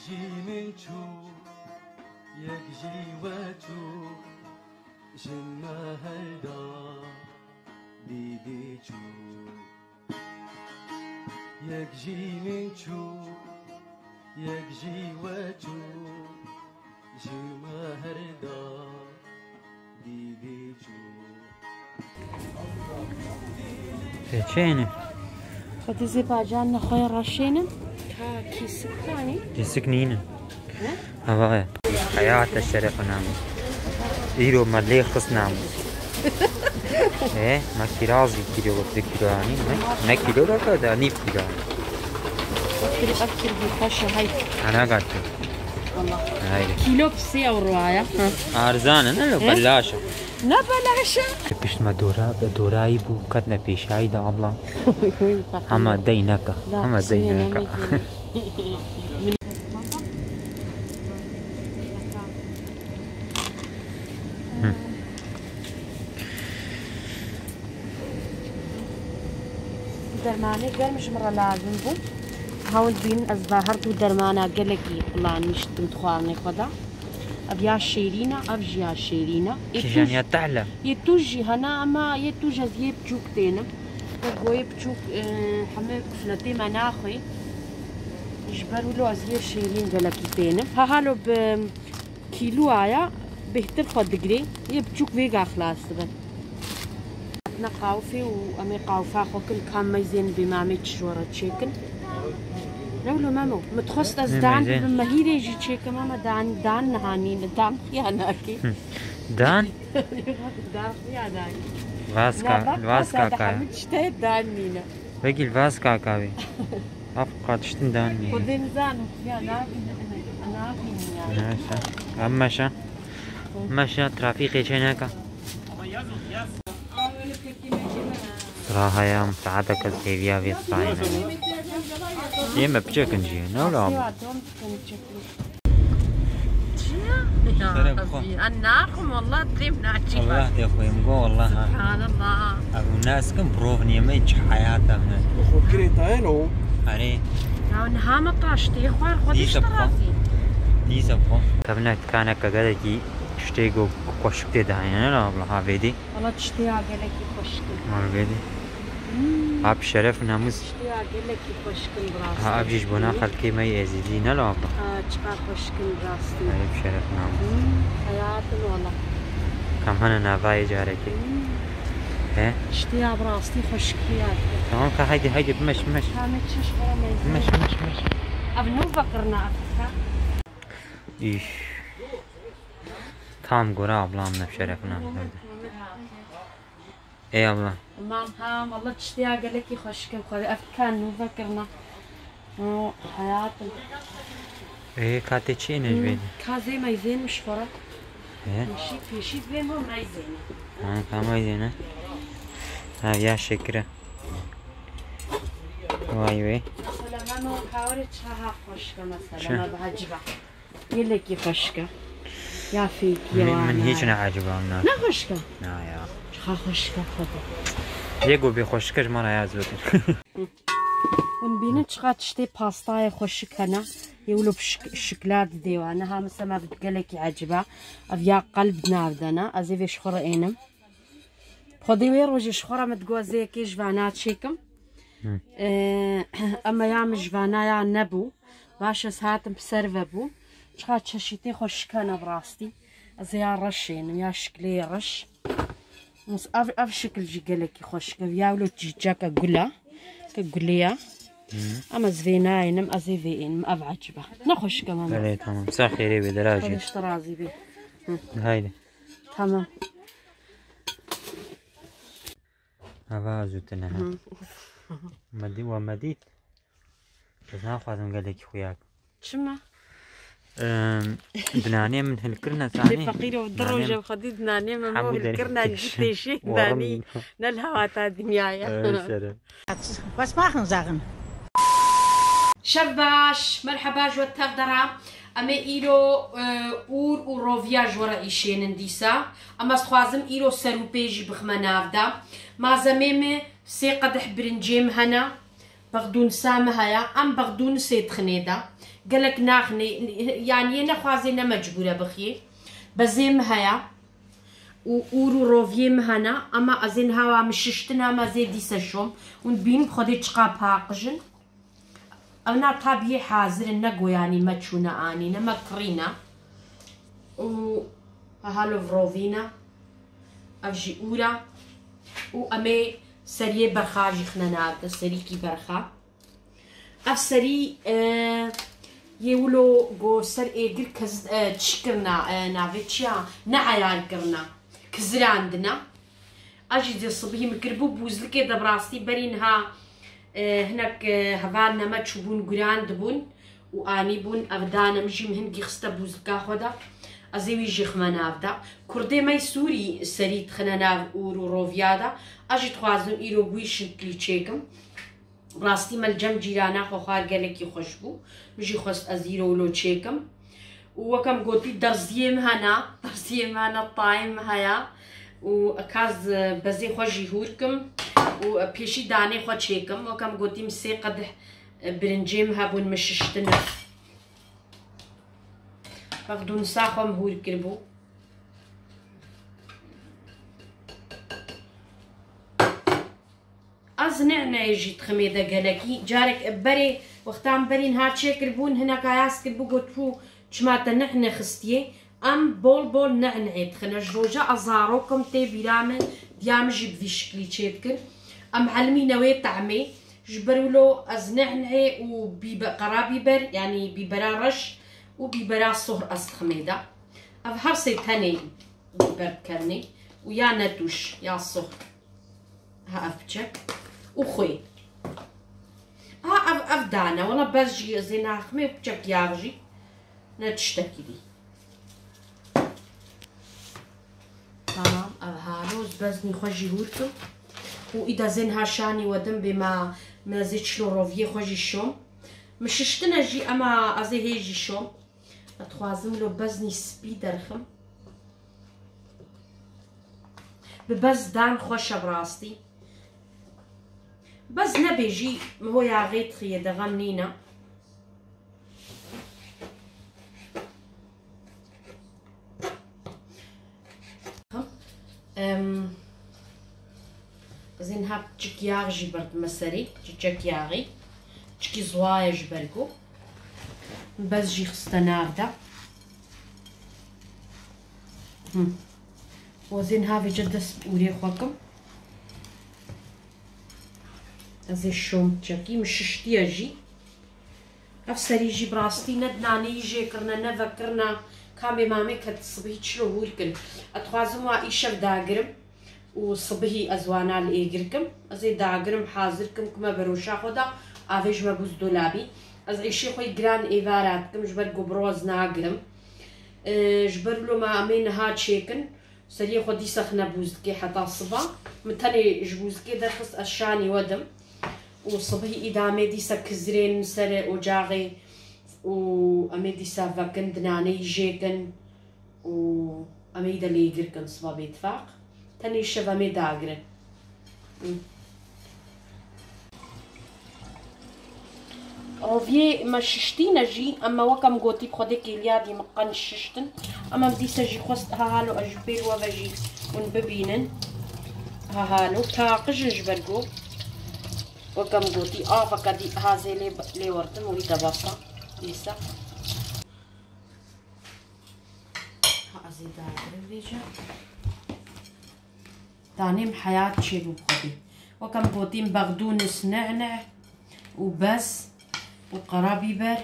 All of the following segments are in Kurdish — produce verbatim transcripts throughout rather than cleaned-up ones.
Jî min çû, yek jî we çû, ji me her da dîdî çû. Yek jî min çû, yek jî we çû, ji me her da dîdî çû. Te çêne? Xwedî zê bacan nexwe reşênin. Ka kîsik kanî? Kîsik nînin. Ne? Hava ye. Heyate şeref namûs. Îro me lê xist namûs. E, me kirazî kîlo, du kîlo anî. Me, me kîlo da ka da, nîv kîlo anî. Kîlo, ev kîlo xweş e, hey. Ana gatî. Allah. Haydi. Kîlo pisi ew ruaya. Arzan e, ne lo, belaş e. Ne belaş e. Pişt me dora, be dorayî bû, ketine pêşayî de abla. Hema dey neka. Hema dey neka. Hı. Dermanê germ ji min re lazim bû. Hewl bînin ez ve her du dermana gelekî planîştim di xwarinê xwe de. Ev ya şêrîn e, ev jî ya şêrîn e. Ê Kîjan tûj, ya tehle? Yê tûj jî hene, ama yê tûj ez yê biçûk tênim. Wek go yê biçûk, e, hemê kufletê me naxwê. Ji ber wilo ez yê şêrîn gelekî tênim. Ha halo bi kîloya bêhtir xwe digirê. Yê biçûk vêga xilas dibin. Ne qawifê û em ê qawifa xwe kin, kam meyzên bê mamê çi ji we re çêkin. Ne wilo Memo, min dixwest ez Ne dan meyzên? bibim, me hîrê jî çêkim, ama dan, dan niha nîne, dan xuya nake. Hı. Dan? Dan xuya nake. Vaska, Ne, bak, vaska vaska kaya. Hemû tiştê dan nîne. Vekîl vaska kavê. Af qatiştin dan nîne. Xwedê nizanim xuya nabîne, nabîne ya. Neyse. Em meşe. Meşe, trafîkê çê neke. Rahaya, saeteke hêviya vê strayê ne. Yê me piçekin jî, ne wila? Şeref xwe. An naxim, wallah dilê min naçî. Allah tê xwe, em go, wallah ha. Subhanallah. Ev nas kim, provniyê me, çi heyata me. Xwe kirê tayê lo. Erê. Ya niha me taş tê xwar, xwe Dîse dişt bixwe. razî. Dîse bixwe. Kevine kaneke gelekî tiştê go xweşik tê dahîne, ne abla, ha vêdî. Valla tiştê ya gelekî xweşik e. Malbêdî. Hmm. Ha bi şeref namûs. Tiştê ya gelekî xweşik in bi rastî. Ha, ev jî ji bona xelkê me yê Êzîdî ne lo abla. Ha, çiqa xweşik in bi rastî. Ev şeref namûs. Hmm, heyat in wala. Kam hene navayê carekê. Hmm. He? Tiştê ya bi rastî xweşik ya. Tamam ka, haydi, haydi, bimeş, bimeş. Ka me çiş xwe me. Bimeş, bimeş, bimeş. Ev nû vekirina ev ka. Îş. Tam gora ablam ne şerefine. Ey abla. Tamam, ha, valla tiştê ya gelekî xweşik in, xwedê ev kan nû vekirina. O, heyatim. Ê, ka tê çi êne ji bê? Hmm, ka zê meyzên min ji xwe re. He? Pêşî, pêşî divê min meyzên. Ha, ka meyzên e. Ha, ya şekire. Vay be. Mesela, me o kawre çaha xweşik e, mesela, Çi? Me bi heciba. Gelekî xweşik e. Ya fêkî ye Min, min wana. Hîç neeciba min. Ne xweşik e? Na ya. Çiqa xweşik e xwedê. Lê go bê xweşik e ji me re ya zûtir. Hûn bînin çiqa tiştê pastayê xweşik hene. Yê wilo şik-, şikla didê wane. Ha, mesela me bi gelekî eciba. Ev ya qelb di nav de ne. Ez ê vê ji xwe re ênim. Xwedê wê rojê ji xwe re min digot ez ê yekê ji vana çêkim. Hı. Ee, ama ya min ji vana ya nebû. Baş ez hatim bi ser ve bû. Çiqa çeşîtê xweşik hene bi rastî. Ez ê ya reş ênim, ya şiklê reş. Mis-, ev, ev şikil jî gelekî xweşik e. Ya wilo çîçeke gul e. Ke gulê ye. Hı. Ama ez vê nayênim, ez ê vê ênim. Ev eciba. Ne xweşik e mama. Belê, tamam. Ser xêrê bê, derajê. Xwedê ji te razî bê. Hı. Haydi. Tamam. Eva zûtine he. Hı. Me dî, we me dît. Ez naxwazim gelekî xuya kim. Çima? Em, dinanê min hilkirine Lê zanî. Feqîr û du Dinanê roj min ev xwedî dinanê min hemû û derê hilkirine têşin. Cî têşê Warim danî. Ne li hewata dinyaya. Ee, şeref. Was machen Sachen? Şev baş, merheba ji we tev de re. Em ê îro, e, ûr û roviya ji we re îşênin dîsa. Em ez dixwazim îro serûpê jî bixime nav de. Malzemê me sê qedih birincê min hene. Bexdûnisa min heye, em bexdûnisê dixinê de. Gelek naxinê, yanî yê nexwazê ne mecbûr e bixiyê. Bezê min heye û ûr û roviyê min hene, ama ez ê niha wa min şiştin, em ez ê dîse şom. Hûn bînin xwedê çiqa paqij in. Ew na tabiyê hazir in, ne goyanî me çûne anî, ne me kirîne. Û ha halo rovîne. Ev jî ûr e. Û em ê seriyê berxa jî xine nav de, serîkî berxa. Ev serî, e, yê wilo go ser êgir kez, e, çi kirina, e, navê çi ya? Ne eyar kirina. Kizirandine. A jî dê sibihî min kiribû bûzlikê de bi rastî berî niha, e, hinek, e, hevalne me çûbûn guran dibûn û anîbûn ev dane min jî min hingî xiste bûzlika xwe de. Ez ê wî jî xime nav de. Kurdê me yî Sûrî serî dixine nav ûr û roviya de. A jî dixwazim îro bi wî şiklî çêkim. Rastî me li cem cîrana xwe xwar gelekî xweş bû. Min jî xwest ez îro wilo çêkim. Û wek em gotî derziyê min hene, derziyê min hene, tayê min heye. Û ka ez bezê xwe jî hûr kim û pêşî danê xwe çêkim. Wek em gotî min sê qedih birincê min hebûn, min şiştine. Bexdûnisa xwe min hûr kiribû. Ez ne'ne'yê jî diximê de gelekî. Carek berê, wextan berî niha çêkiribûn, hinek ayaz kiribû, gotibû, çima te ne'ne xistiyê? Em bol bol ne'ne'yê dixine. Ji roja ez zarok im tê bîra min, diya min jî bi vî şiklî çêdikir. Em elimîne wê tehmê. Ji ber wilo ez ne'ne'yê û bîbe-, qera bîber, yanî bîbera reş û bîbera sohr ez diximê de. Ev her sê tenê bîber dikenê û ya netûş, ya sohr. Ha, ev piçek û xwê. Ha, ev, ev dane. Wela bez jî ez ê naximê, piçek yax jî. Ne tiştekî dî. Tamam, ev halo, ez beznî xwe jî hûr kim. Û îda zên ha şanî wedim bê ma, me zê çilo roviyê xwe jî şom. Mi şiştine jî, ema ez ê hê jî şom. Ez dixwazim lo beznî spî derxim. Bi bez dan xweş e bi rastî. Bez nebê jî mi ho yaxê dixiyê de xem nîne. Em, ez ê niha çik yax jî berdime serê, çiçek yaxî. Çikî ziwa ye ji ber ku. Bez jî xiste nav de. Hı. Û ez ê niha vêce dest bi ûrê xwe kim. Ez ê şom çekî, min şiştiye jî. Ev serî jî bi rastî ne di naneyî jê kirine, ne vekirine. Kamê mamê ket sibihî çilo hûr kin. Ez dixwazim wa îşev dagirim û sibihî ez wana li êgir kim. Ez ê dagirim, hazir kim, kime beroşa xwe da, avê ji me bûz dolabî. Ez îşê xwe yî giran êvara dikim, ji ber ku bi ro ez nagirim. Ee, ji ber wilo me em ê niha çêkin. Seriyê xwe dîsa xine bûzlikê heta siba. Min tenê ji bûzlikê derxist, ez şanî we dim. Û sibihî îda em ê dîsa kizirên ser ocaxê û em ê dîsa vekin, di naneyî jê kin û em ê îda lê gir kin siba bêtifaq. Tenê şev em ê dagirin. Roviyê me şiştîne jî, em me weke min gotî bi Xwedê kêliya dî min qenc şiştin. Em em dîse jî xwest ha halo ez ji pêr we ve jî hûn bibînin. Ha halo paqij in ji ber ku weke min gotî aveke dî hazê lê, lê werdim û wî de basa dîse. Ha ez ê dagirim vêce. Danê min heyat çêbû bi Xwedê. Weke min gotî min bexdûnis, ne'ne û bez û qera bîber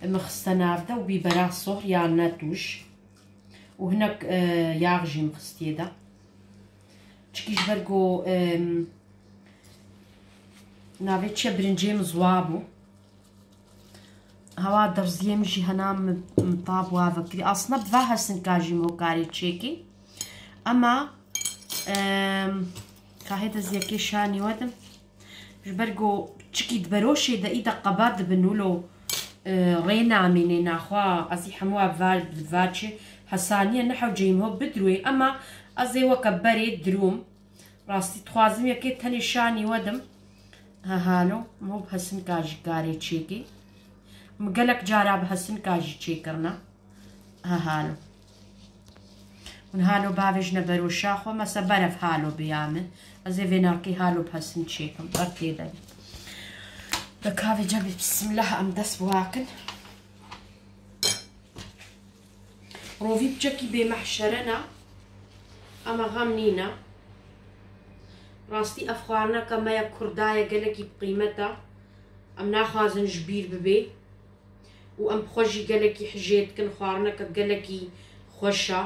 min xiste nav de û bîbera sohr ya netûş û hinek, e, yax jî min xistiyê de. Çikî ji ber ku, e, navê çi ye, birincê min ziwa bû. Hewa derziyê min jî hena min, min tab wa vekirî. Aslında bi va hesinka jî min ho karê çêkî. Ema, em, ka hê de ez yekê şanî we dim. Ji ber ku çikî di beroşê de î de qeba dibin wilo, e, rê namînê naxwa ez î hemû ev var, var çi hesaniye ne hewceyî min ho bidirûyê. Ema ez ê weke berê dirûm. Rastî dixwazim yekê tenê şanî we dim. He halo, min bi hesinka jî karê çêkê. Min gelek cara bi hesinka jî çêkirina. He halo. Hûn halo bavêjine beroşa xwe, mese berev halo biya min. Ez ê vênakê halo bi hesin çêkim. Ber tê de. De kavê cebî bismillah em dest bi wa kin. Rovî piçekî bêmehşere ne, ama xem nîne. Rastî ev xwarineke me ya Kurda ye, gelekî bi qîmet e. Em naxwazin ji bîr bibe. Û em bi xwe jî gelekî hijê dikin, xwarineke gelekî xweş e.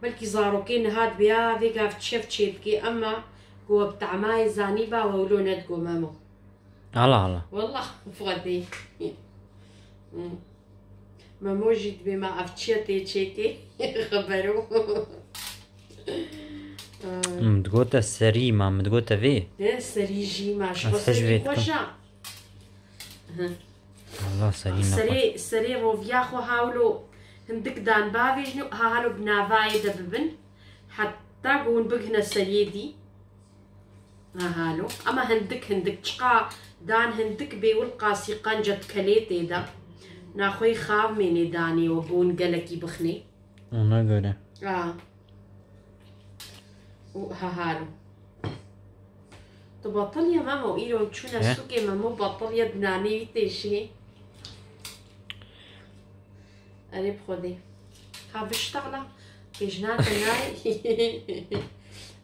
Belkî zarokê niha dibê, ya vê gav çi ev çê dikê, ema ku we bi tehmayê zanîba, we wilo nedigo Memo. Hala hala. Wallah, bi Xwedê. Memo jî dibê me ev çi ye tê çêkê. Xebero. Hmm, digote serî ma, min digote vê. De serî jî ma, ji Ez bo hej serî vê dikim. xweş e. Hi. Allah serî ne xweş. Serê, serê roviya xwe hawlo hindik dan bavêjin û ha halo bi navayê de bibin. Heta ku hûn bigihine seriyê dî. Ha halo. Ama hindik hindik. Çiqa dan hindik bê wilqasî qenca dikelê tê de. Naxweyî xav mênê danê we bûn gelekî bixnê. Ona göre. Ha. Û ha halo. Tu batil ye Memo, îro çûne He? sûkê Memo batil ye, dinanê wî têşî. Erê bi Xwedê. Ha biştexla. Pêjna te nayê.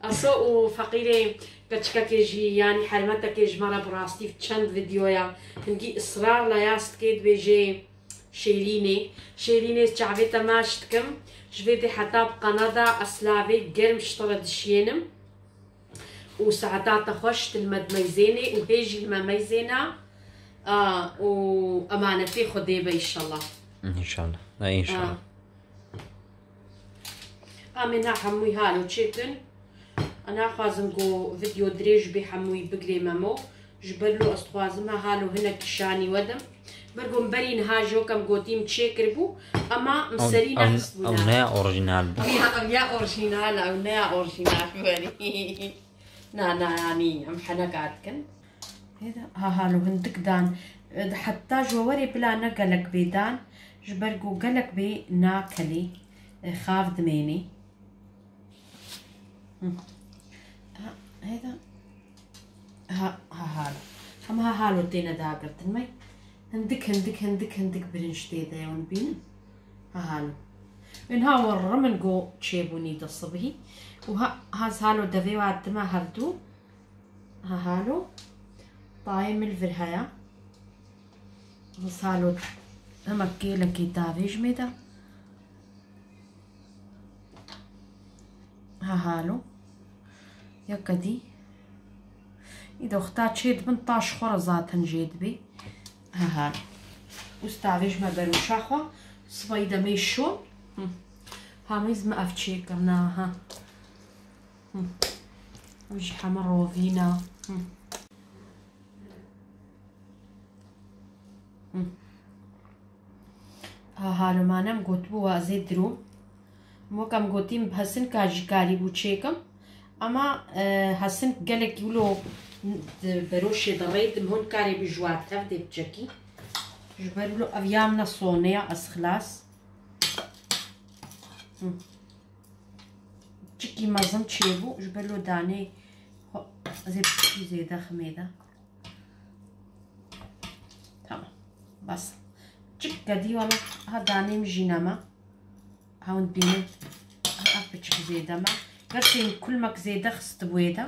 Aso û feqîrê keçikekê jî, yanî hermetekê ji me re bi rastî çend vîdeoya hingî israrla yas dike, dibêjê Şêrînê. Şêrînê çavê te maç dikim. Ji vê dê heta bi qenada ez silavê germ ji te re dişiyênim. Û saeta te xweş, tu li me dimeyzênê û hê jî li me meyzêna. A, û emanetê Xwedê be înşallah. Înşallah. Ay înşallah. A. Em ê na hemûyî halo çêkin. Ez naxwazim ku vîdeo dirêj bê, hemûyî bigirê Memo. Ji ber lo ez dixwazim ha halo hinekî şanî wedim. Ber ku min berî niha jî wek em gotî min çêkiribû, ema min Ew, serî ew, nexistbû ew ne. ne ya orjînal bû. Ew ya, ew ya orjînal, ew ne ya orjînal berî. Na, na, yanî em heneka dikin. Hêda, ha halo hindik dan. E, heta ji we werê bila ne gelek bê dan. Ji ber ku gelek bê nakelê. E, xav dimênê. Hı. Ha, hêda. Ha, ha, halo. Hema ha halo têne dagirtin me. Hindik, hindik, hindik, hindik birinc tê de ye, hûn bînin. Ha halo. Min ha we rimin go çêbûnî de sibhî. Û ha, ha ez halo devê we dime hevdû. Ha halo. Tayê min li vir heye. Ez halo hema kêlekê davêjmê de. Ha halo. Yeke dî. Î doxta çê dibin taş xwe re zaten jê dibê. Ha halo. Usta vêj me beroşa xwe. Sibayî de me şon. Hı. Ha mêz me ev çê kirna ha. Hı. Ev jî heme rovîna. Hı. Hı. Ha, halo mane em gotibû wazê diro. Wek em gotî min bi hesinka jî karîbû çêkim. Ama, e, hesink gelekî wilo di beroşê de rê dim hûn karê bi ji wa tev dê biçekî. Ji ber wilo ev ya min e sone ya ez xilas. Hı. Çikî mezin çêbû, ji ber wilo danê xwe ez ê piçkî zêde ximê de. Tamam. Bes. Çik kedî wala ha danê min jî nema. Ha hûn dibînin. Ha ev piçik zêde me. Gerçê min kulmek zêde xistibû wê de.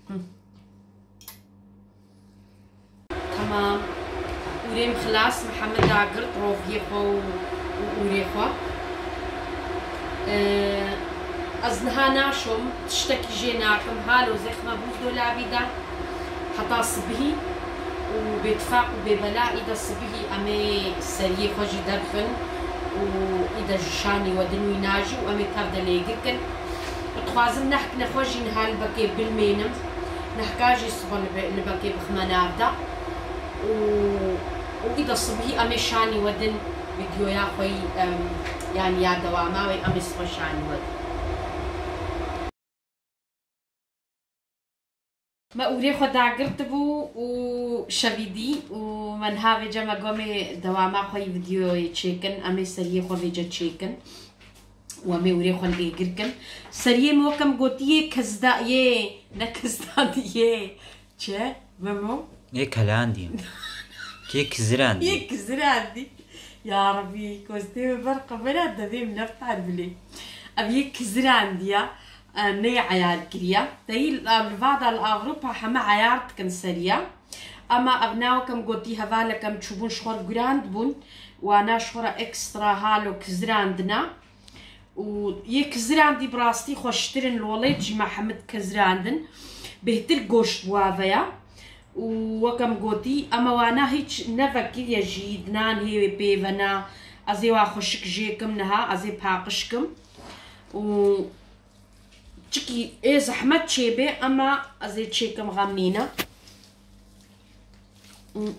Hı. Tamam. Ûrê min xilas, Mihemed dagirt roviyê xwe û, û ûrê xwe. Ee, ez niha naşom, tiştekî jê nakim. Halo zêxme bûzdolabî de. Heta sibihî û bêtifaq û bêbela î de sibihî em ê seriyê xwe jî derxin û î de ji şanî we din wî najî û em ê tev de lêgir kin. Dixwazim nehkine xwe jî niha li bekê bilmênim. Nehka jî sibe li be-, li bekê bixime nav de. Û, û î de sibihî em ê şanî we din vîdyoya xwe yî, em, yanî ya dewama wê em ê sibe şanî we din. Me ûrê xwe dagirtibû û şevîdî û me niha vêce me gomê dewama xwe yî vîdyoyê çêkin, em ê seriyê xwe vêce çêkin û em ê ûrê xwe li êgir kin. Seriyê me wek em gotiyê kizda yê, ne kizda diyê. Çi? Memo? Yê kelandî. Kê kizirandî. Yê kizirandî. Ya Rebî, kostê min ber qemera devê min neftar bilê. Ev yê kizirandî ya, e, neyê eyar kiriya. Teyî li vada li Avrupa heme eyar dikin seriya. Ama ev ne wek em gotî hevalek em çûbûn ji xwe re gurand bûn. Wana ji xwe re ekstra halo kizirandina. Û yê kizirandî bi rastî xweştir in, li welêt jî me hemid kizirandin. Bêhtir goşt bi wa ve ya. Û wek em gotî, ema wana hîç nevekiriye jî, dinan hê wê pê ve na. Ez ê wa xweşik jê kim niha, ez ê paqij kim. Û çikî ê zehmet çêbê, ema ez ê çêkim, xem nîne. Û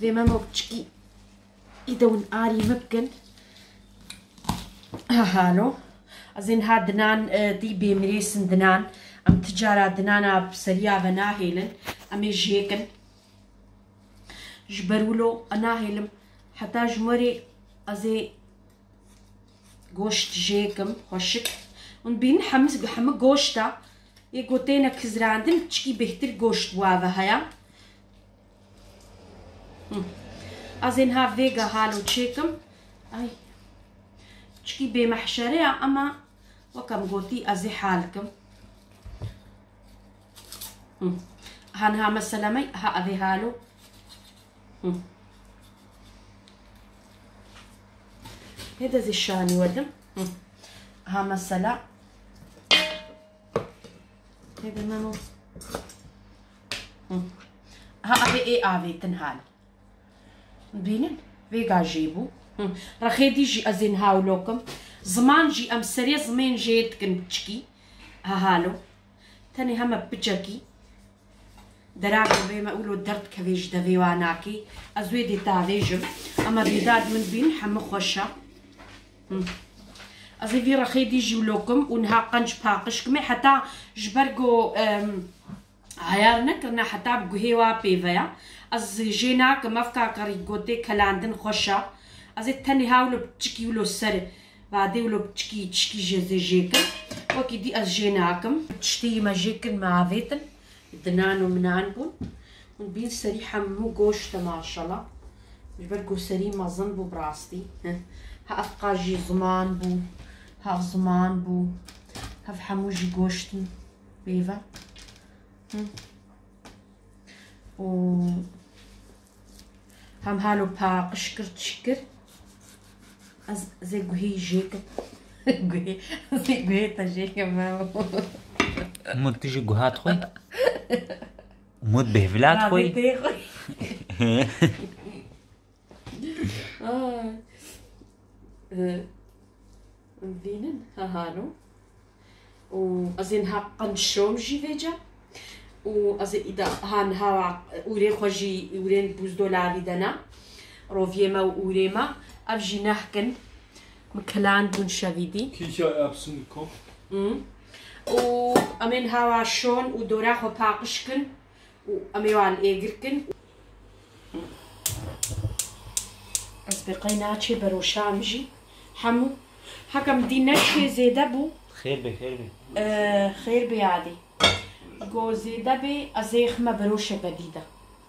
vê me mok çikî î de hûn arî min bikin. Ha, halo. Ez ê niha dinan, e, dî bêmirêsin dinan. Em ti cara dinana bi seriya ve nahêlin. Em ê jêkin. Ji ber wilo e nahêlim. Heta ji morê ez ê goşt jêkim, xweşik. Hûn bînin hemi, hemi goşta. Yê ku têne kizirandin, çikî bêhtir goşt wa ve heye. Hı. Ez ê niha vêga halo çêkim. Ay. Çikî bêmehşere ya, ama wek em gotî, ez ê hal kim. Hı. Ha niha mesela me, ha ev ê halo. Hı. Hê de zî şanî wedim. Hı. Ha mesela. Hê de memo. Hı. Ha, ev ê avêtin hal. Bînin, vêga jê bû. Hı. Rexê dî jî ez ê niha wilo kim. Ziman jî em serê zimên jê dikin çikî. Ha, halo. Tenê heme piçekî. Dera gobê me wilo derdikevê ji devê wa nakê. Ez wê dê tavêjim. Ema bêdad min bîn hemi xweş e. Hı. Ez ê vî rexê dî jî wilo kim û niha qenc paqij kimê. Heta ji ber ku, em, heyar nekirine, heta bi guhê wa pê ve ya. Ez jê nakim, ev kakarî gotê kelandin xweş e. Ez ê tenê ha wilo piçikî wilo ser, vadê wilo piçikî, çikî jê zê jê kim. Wekî dî ez jê nakim. Tiştê me jê kin, me avêtin. Dinan û minan bûn. Hûn bîn serî hemû goşt e maşallah. Ji ber ku serî mezin bû bi rastî. Heh. Ha ev qas jî ziman bû. Hev ziman bû. Hev hemû jî goşt in. Bêve. Hı. Û hem halo paqij kir, çi kir? Ez, ez ê guhê jê kim. Guhê, ez ê guhê te jê kim, Memo. Umut, tu jî guha dixwî? Umut bêhvila dixwî? Rabê tê xwe. Ay. Ee, Bînin, ha hano. Û ez ê niha qenc şom jî vêce. Û ez ê îda ha niha wa ûrê xwe jî, ûrên buzdolabî de ne. Roviyê me û ûrê me. Ev jî nehkin. Min kilan bûn şevî dî. Kîşa epsin kom. Hı. Û em ê niha wa şon û dora xwe paqij kin. Û em ê wan êgir kin. Ez bê qey naçê beroşam jî. Hemû. Hekem dî neçê zêde bû. Xêr be, xêr be. Ee, xêr be yadî. Go zêde bê, ez ê xime beroşeke dî de.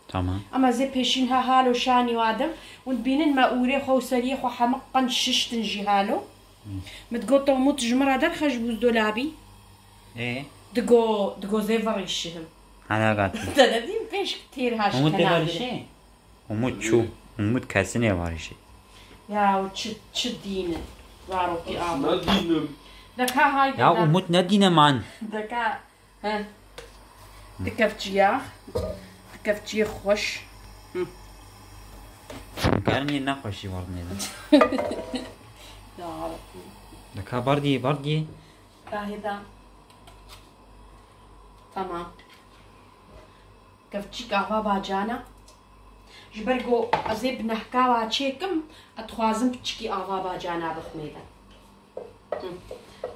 Tamam. Ama zê pêşîn ha halo şanî wadim. Hûn bînin me ûrê xwe û seriyê xwe hemik qenc şiştin jî halo. Hı. Min digot, Umut ji min re derxe ji buzdolabî. Ê? Digo, digo zê verîşihim. Hana gat. Te de dîm pêş têr haş Umut tê kenarê. Verişê? Umut çû. Umut kesinê verişê. Ya, o çi, çi dîne? Zarokî ama. Ne dînim. Deka haydi. Ya da. Umut ne dîne man? Deka, he. Dikevçiya. Dikevçiyê xweş. Hı. Gernî ne xweşî vardinê de. Ya Rabbi. Deka bardî, bardî. Tahê da. Tamam. Kevçîk ava bacana. Ji ber ku ez ê bi nehka wa çêkim, ez dixwazim piçikî ava bacana bixmê de. Hı.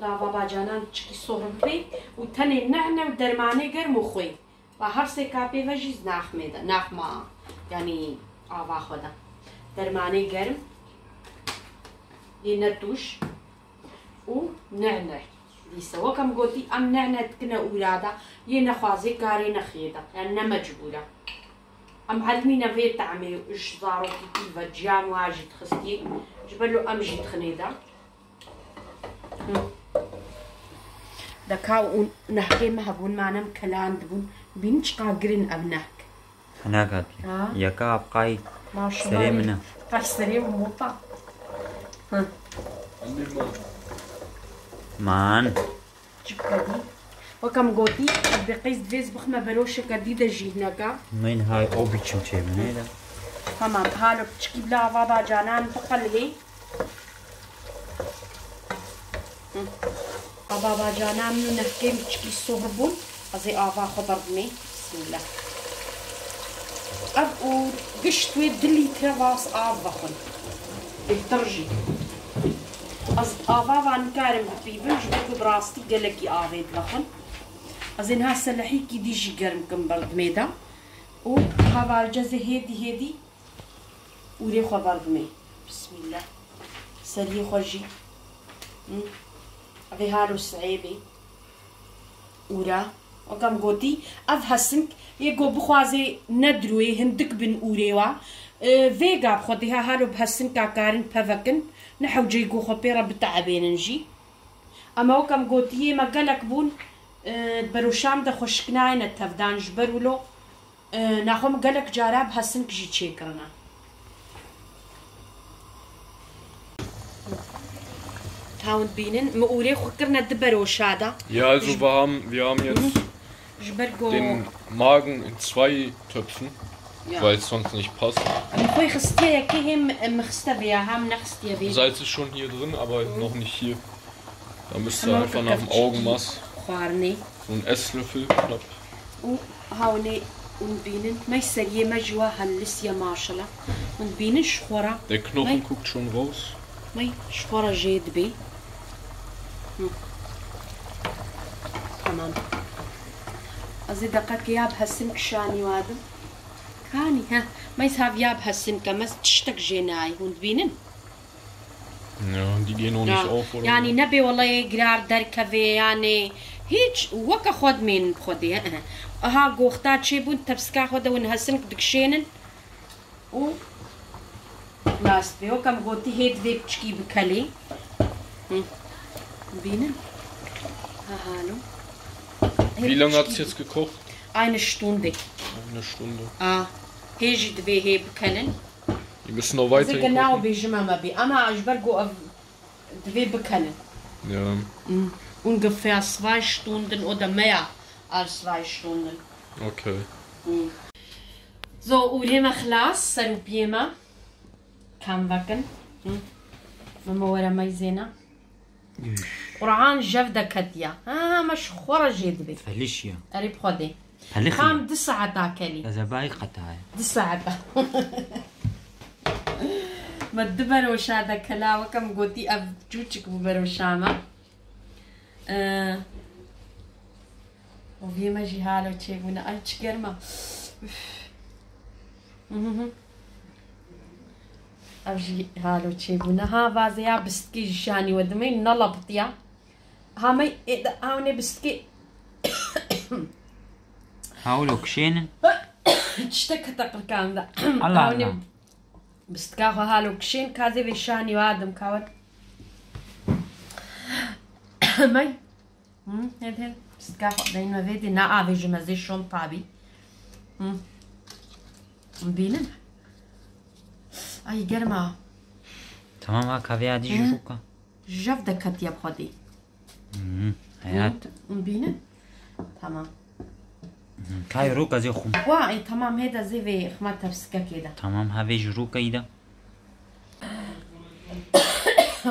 Li ava bacanan piçikî sohr bibe û tenê nehne û dermanê germ û xwê. Ba her sê kapê ve jî naxmê de, naxma, yanî ava xwe de. Dermanê germ, yê ne tûj û nehne. Dîse wek em gotî, em nehne dikine ûra de, yê nexwazê karê nexiyê de, yani ne mecbûr e. Em elmîne vê tehmê ji zarokîtî ve ciya me jî dixistî, ji ber lo em jî dixinê de. Deka û nehkê me hebûn, manem kelan dibûn. Bîn çiqa girin ev nehk. Hinek hatî. Ha? Yeka apqay Maşallah. Serê min e. Qay serê min mota. Hı. Man. Çik kedî. Wekam gotî, bi qeys divêz bixme beroşe kedî de jî hineka. Min hay o biçim çê min e de. Tamam, halo piçikî bila ava bacanan biqelihê. Hı. Ava bacanan min û nehkê min çikî sohr bûn. Ez ê ava xwe berdimê. Bismillah. Ev û gişt wê du lître vas av vexwin. Bêhtir jî. Ez ava van nikarim bipîvim, ji ber ku bi rastî gelekî avê divexwin. Ez ê niha selehîkî dî jî germ kim berdimê de. Û hevalce zê hêdî hêdî ûrê xwe berdimê. Bismillah. Seriyê xwe jî. Hı. Evê halo siêbê. Ûra. Wekam gotî, ev hesink, yê go bixwazê ne dirûyê, hindik bin ûrê wa. E, vêga bi xwe dê ha halo bi hesinka karin pevekin, ne hewceyê go xwe pê re biteebênin jî. Ama wekam gotî, yê me gelek bûn, e, beroşam de xweşik nayêne tevdan ji ber wilo. E, naxwe min gelek cara bi hesink jî çêkirine. Tawin bînin, min ûrê xwe kirine di beroşa de. Ja, also wir haben, wir haben jetzt Ji ber ku den Magen in zwei Töpfen, Ja. weil es sonst nicht passt. Em xwe xistiye yekê hê min xiste vê ya, ha min nexistiye vê. Salz ist schon hier drin, aber noch nicht hier. Da müsst ihr Tamam, einfach nach dem Augenmaß. Xwarinê. So ein Esslöffel knapp. Û hawne hûn bînin, mey seriyê me ji wa helisiye maşala. Hûn bînin ji xwe re. Der Knochen Mey, guckt schon raus. Mey ji xwe re jê dibê. Hı. Tamam. Ez ê deqekê ya bi hesin kişanî wadim. Kanî, heh. Mey sav ya bi hesin ke, mez tiştek jê nayê. Hûn dibînin? Ja, die gehen auch nicht auf, oder? Yani ne bê wele girar derkeve yani hiç weke xwe dimên xwe dê. Aha goxta çêbûn tepsika xwe de win hesink dikşênin û nas bê. Weke em gotî hê divê piçkî bikelê. Hı. Bînin. Ha halo. Wie lange hat's jetzt gekocht? Eine Stunde. Eine Stunde. A, hê jî divê hê bikelin. Wir müssen noch weiter. Genau, bêjim em bî. Ama ji ber ku ev divê bikenin. Ja. Ungefähr zwei Stunden oder mehr als zwei Stunden. Okay. So, ûrê me xilas, ser û piyê me. Kam vekin. Mama were meyzêna. Qur'an jev de ketiya. Ha, me ji xwe re jê dibê. Felişiya. Erê bi Xwedê. Pelixî. Tam du saeta kelî. Ez ê bayî qetayê. Du saeta. Me du beroşa de kela, weke min gotî ev çûçik bû beroşa me. Ee, û vê me jî halo çêbûne. Ay çi germ e. Üf. Hı hı hı. Ev jî halo çêbûne. Ha, vazê ya bistkê jî şanî we dimey, nalapitiya. Ha, mey, ê, de, ha, hûn ê bistkê. Hawlo kişênin. Tiştek heta qirkan de. Allah Ha, hûn ê Allah. Bistka xwe halo kişên, ka zê vê şanî we adim, ka we. Mey. Hı, hêd, hêd. Pistka xwe deyne vê dî, ne avê ji mezê şom pabî. Hı. Bînin. Ay, germa. Tamam ha, kavya dî Hı. jûka. Jev de ketiye bi xwedî. Hı, hayat. Hı, bînin. Tamam. Hı, kay rûka zê xum. Wa, ê, tamam, hê de zê vê xima tepsikekê de. Tamam, ha vê ji rûka î de.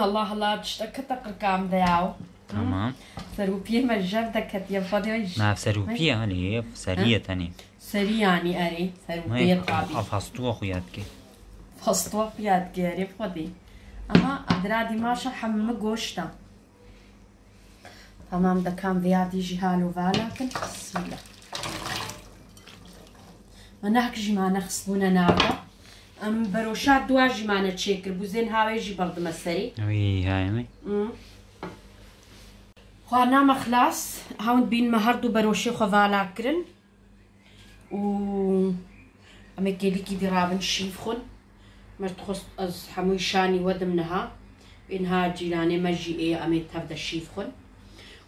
Allah Allah, tiştek kete qirkam de ya. Tamam. Serûpiyê me jev de ketiye, Fadê. Na, serûpiye, hani, seriye tenê. Serî yani, erê, serûpiye tabi. Af hastuwa xwe yad ke. Hastuwa xwe yad ke, erê, Fadê. Ama adra dîmaşa hemme goşta. Tamam, dekam vêya dî jî halo vala kin. Bismillah. Nehk jî mane xistbûne nav de. Em beroşa dua jî mane çêkir bû, zên hawê jî berdime serî. Wî hayê me. Hmm. Xwarina me xilas, hewnd bîn me her du beroşê xwe vala kirin. Û em ê kêlîkî dî rabin şîv xwin. Me dixwest ez hemû şanî wedim niha. Ê niha cîranê me jî ê, em ê tev de şîv xwin.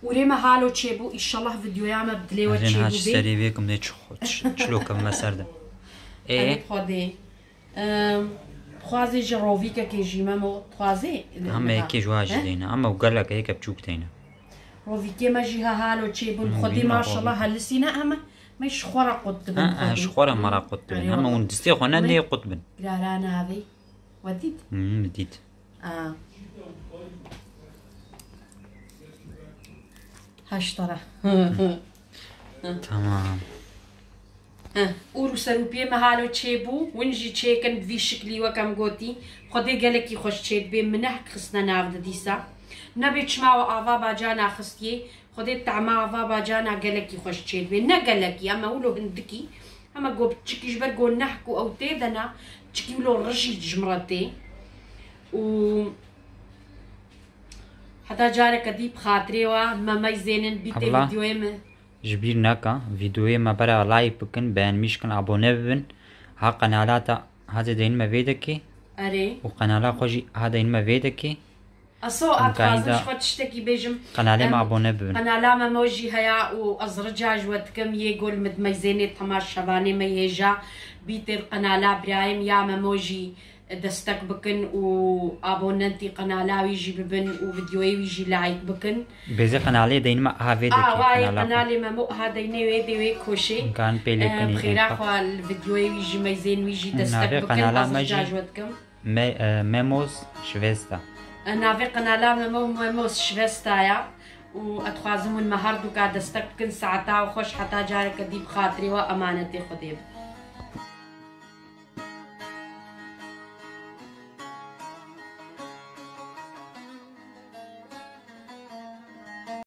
Û rê me halo çêbû, îşallah videoya me bi dilê we çêbû bê. Serê vê kim dê çi xwe, çi, çilo kevime ser de. Ê? Em, xwedê. Em, xwazê ji rovîkekê jî me mo, xwazê. Heme yekê ji wa jî deyne. Ama gelek yeke biçûk deyne. Rovîkê me jî ha halo çêbûn. Xwedê maşallah helisîne, em me ji xwe re qut dibin. Ha, ha, ji xwe re me re qut dibin. Ama hûn distê xwe ne nê qut bin. Girara navê. We dît? Hmm, dît. A. Heşt tara. Tamam. Heh, ûr û serûpiyê me halo çêbû, win jî çêkin bi vî şiklî wek em gotî. Xwedê gelekî xweş çêdibê, min nehk xistine nav de dîsa. Nebê çima we ava baca naxistiyê, Xwedê tehma ava bacana gelekî xweş çêdibê. Ne gelekî, em e wilo hindikî. Hema go çikî ji ber go nehk û ew tê de ne, çikî wilo rijî ji min re tê. Û heta careke dî bi xatirê we me meyzênin bîtê. Abla, videoyê min. Ji bîr neka, videoyê me bera like bikin, beğenmiş kin, abone bibin. Ha qenala te ha dê deynin me vê dekê. Erê. Û qenala xwe jî ha deynin me vê dekê. Aso, em dixwazim ji xwe tiştekî bêjim. Qenalê me abone bibin. Qenala Memo jî heye û ez rica ji we dikim, yê gol min dimeyzênê tema şevanê me hêja bîtê qenala birayê min ya Memo jî destek bikin û abonentî qenala wî jî bibin û videoyê wî jî like bikin. Bêzê qenalê deyne me ha vê dekê. A, wayê qenala xwe. Qenalê Memo ha deyne wê dê wê koşê. Kan pê lê. Em, kinî xêra xwe li videoyê wî jî meyzên wî jî destek bikin. Navê qenala me jî. Ez rica ji we dikim. Me-, e, Memos Şivesta. E, navê qenala me Mo-, Memos Şivesta ya. Û ez dixwazim hûn me her du ka destek bikin. Saeta we xweş, heta careke dî bi xatirê we, emanetê Xwedê bin.